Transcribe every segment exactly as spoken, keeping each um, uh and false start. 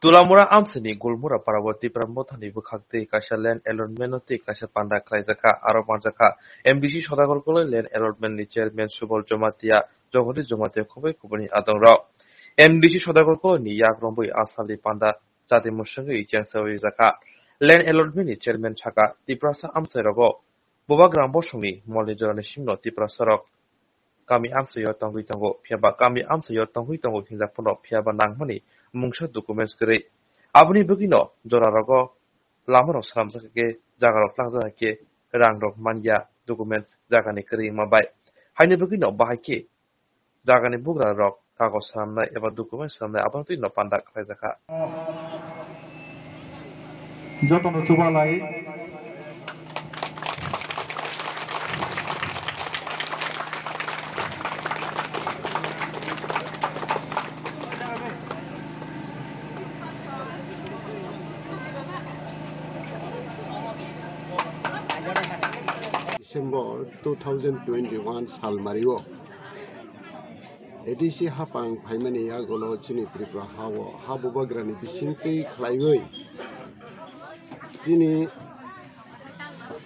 Tulamura amchaini Gulmura parao Tipra Mothani bwkhaktwi kaisa land allotment-o tei kaisa panda khlaijakha. Aro manjakha M D C Sodagar Koloi land allotment-ni chairman Subal Jamatia, Jogodish Jamatia khobwi khobwini adongrok. M D C Sodagar Koloini yak romwi asalni panda chati mwswngwi chengsawi jakha. Land allotment-ni chairman sakha, Tiprasa amchairogo Bubagra bosongni molni jorani simno Tiprasarok kami amchaio tongwi tongo, phiya ba kami amchaio tongwi tongo hinjak phano, phiya ba nangmani mungsa documents kwrwi. Aboni bagwino jorarogo lamarok swnamjak khe, jagarok tlangjak khe, rangrok manya documents jagani kwrwi wngma bai. Haini bagwino bahai khe jagani bugrarok kagoj swnamnai eba document swnamnai abono twi no panda khlaijakha. Jotono chubalai. December two thousand twenty-one salmario A D C hapang phaimani yagulo chini Tripura hao ha bubagrani bisingtwi khlaiwi chini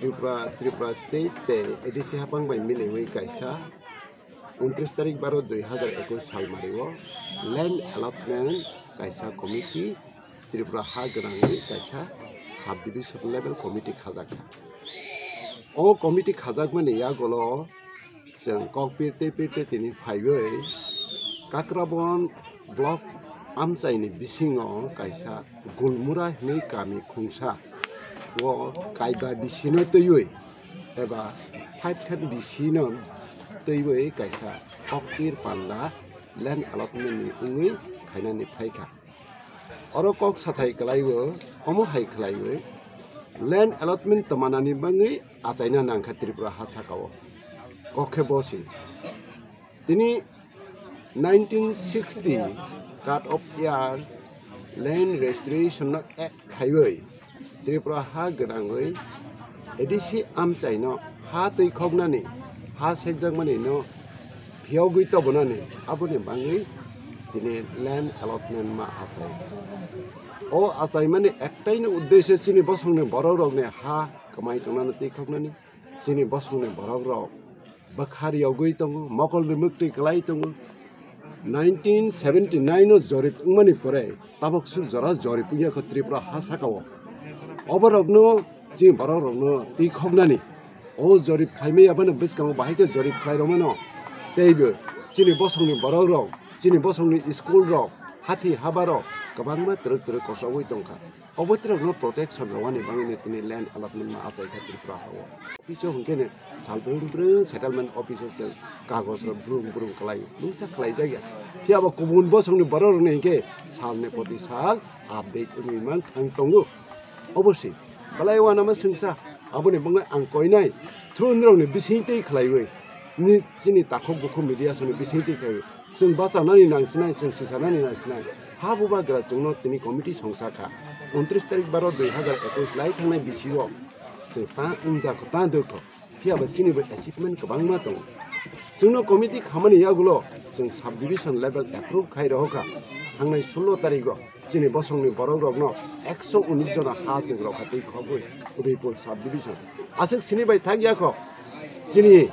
Tripura, Tripura State tei A D C hapang bai miliwi kaisa untris tarik baro dui hazar ekush salmario land allotment kaisa committee Tripura ha gwnangwi kaisa subdivision level committee khajakha. O committee khajakmani yagulo chwng kok pirte pirte tini phaiwi Kakrabon block amchaini bisingo kaisa Gulmura hinwi kami khungsa o kaiba bisino twiwi eba five khan bisino twiwi kaisa kok pir panda land allotment ni wngwi khainani phaikha. Oro kok sathai kwlaiwi, omo hai khlaiwi land allotment tongmanani bagwi achaina nangkha Tripura ha sakao. Kok khe bo se. Tini nineteen sixty cut off years land restoration no act khaiwi Tripura ha gwnangwi A D C amchaino ha twi khoknani, ha sekjakmani no phiyogwi tobonani, aboni bagwi tini land allotment ma achai. O achaimani ektaino uddesyo chini bosongni borokrokni ha kwmai tongnani twi khoknani, chini bosongni borokrok bwkha riyogwi tongo, mokol rimwk twi kwlai tongo. Nineteen seventy nine o jorip wngmani pore tabok suk jora jorip wngya kho Tripura ha sakao. Oborokno chini borokrokno twi khoknani, o jorip khaimaya phano bwskango bahai khe jorip khlai rwmano. Teibo chini bosongni borokrok, chini bosongni school rok, hathi habarok kwbangma twrwk twrwk kochogwi tongkha. Obo borokno protection rwani bagwino tini land allotment ma achaikha Tripura hao. Office o hwnkhe no sal brwng brwng settlement office o chwng kagoj rok brwng brwng kwlai mungsa khlaijakya. Phiya bo kubun bosongni borok rokni hwnkhe salni poti sal update wngwi mang thang tongo. Oboswi belai uanama swngsa aboni bagwi ang koinai thun rokni bisingtwi khlaiwi ni chini takhuk bukhuk media songni bisingtwi khlaiwi. Chwng bachanani nangsinai, chwng sisanani nangsinai. Ha bubagra chwngno tini committee songsa kha. Untris tarik baro dui hazar ekush lai thangnai bisio chwng ta wngjakho, ta dwkho. Phiya ba chini bo achievement kwbangma tongo. Chwngno committee khamani yagulo chwng subdivision level approve khai rohokha. Thangnai sullo tarigo chini bosongni borokrokno ekso unis jona ha chwng rokha twi khogwi Udaipur subdivision. Aswk sini bai thak yakho. Chini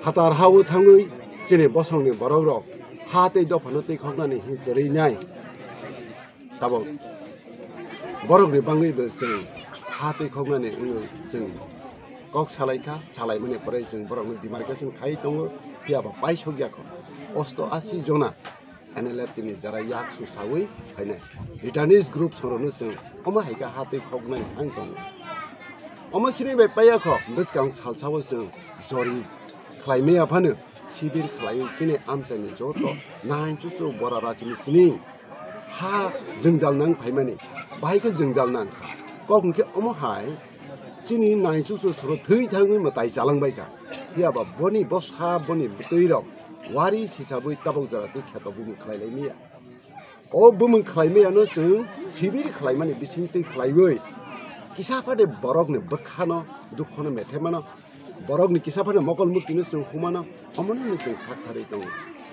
phatar ha-o thangwi chini bosongni borokrok ha tei dophano twi khoknani hin chwrwinai. Tabok borokni bangwibo chwng ha twi khoknani wngwi chwng kok salaikha, salaimani pore chwng borokno demarcation khai tongo, phiya ba paisok yakho. Osto asi jona N L F T ni jara yak su sawi phainai. Returnees group songrokno chwng omo hai khe ha twi khoknani thang tongo. Omo sini bai paiya kho, bwskang salsao chwng jori khlaimaya phano sibir khlaiwi chini amchaini joto nai chuchu bora rachini sini ha jwngjal nang phaimani, bahai khe jwngjal nang kha. Kok hwnkhe omo hai chini nai chuchu soro thwi thangwi mwtai chalangbai kha. Phiya ba boni bwsa, boni bwtwi rok wari sisabwi tabok jora twi kheto bumung khlai lai maya. O bumung khlai maya no chwng sibir khlaimani bising twi khlaiwi kisa phade borokni bwkhano, dukhono, methemano, borokni kisa phade mokol muktino chwng humano, omono hwnwi chwng sak tharwi tongo.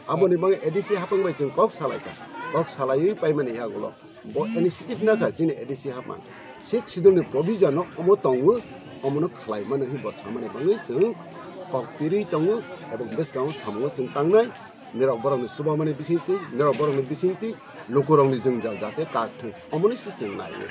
Aboni bagwi A D C hapang bai chwng kok salai kha. Kok salaiwi paimani yagulo bo initiative nakha chini A D C hapma. Sixth Schedule ni provision no omo tongo, omono khlai mano hi bo samani bangwi chwng kok pirwi tongo, ebong bwskango samungo chwng tangnai, nirok borokni chubamani bisingtwi, nirok borokni bisingtwi, lukurokni jwngjal jate kak thung, omoni se chwng naio.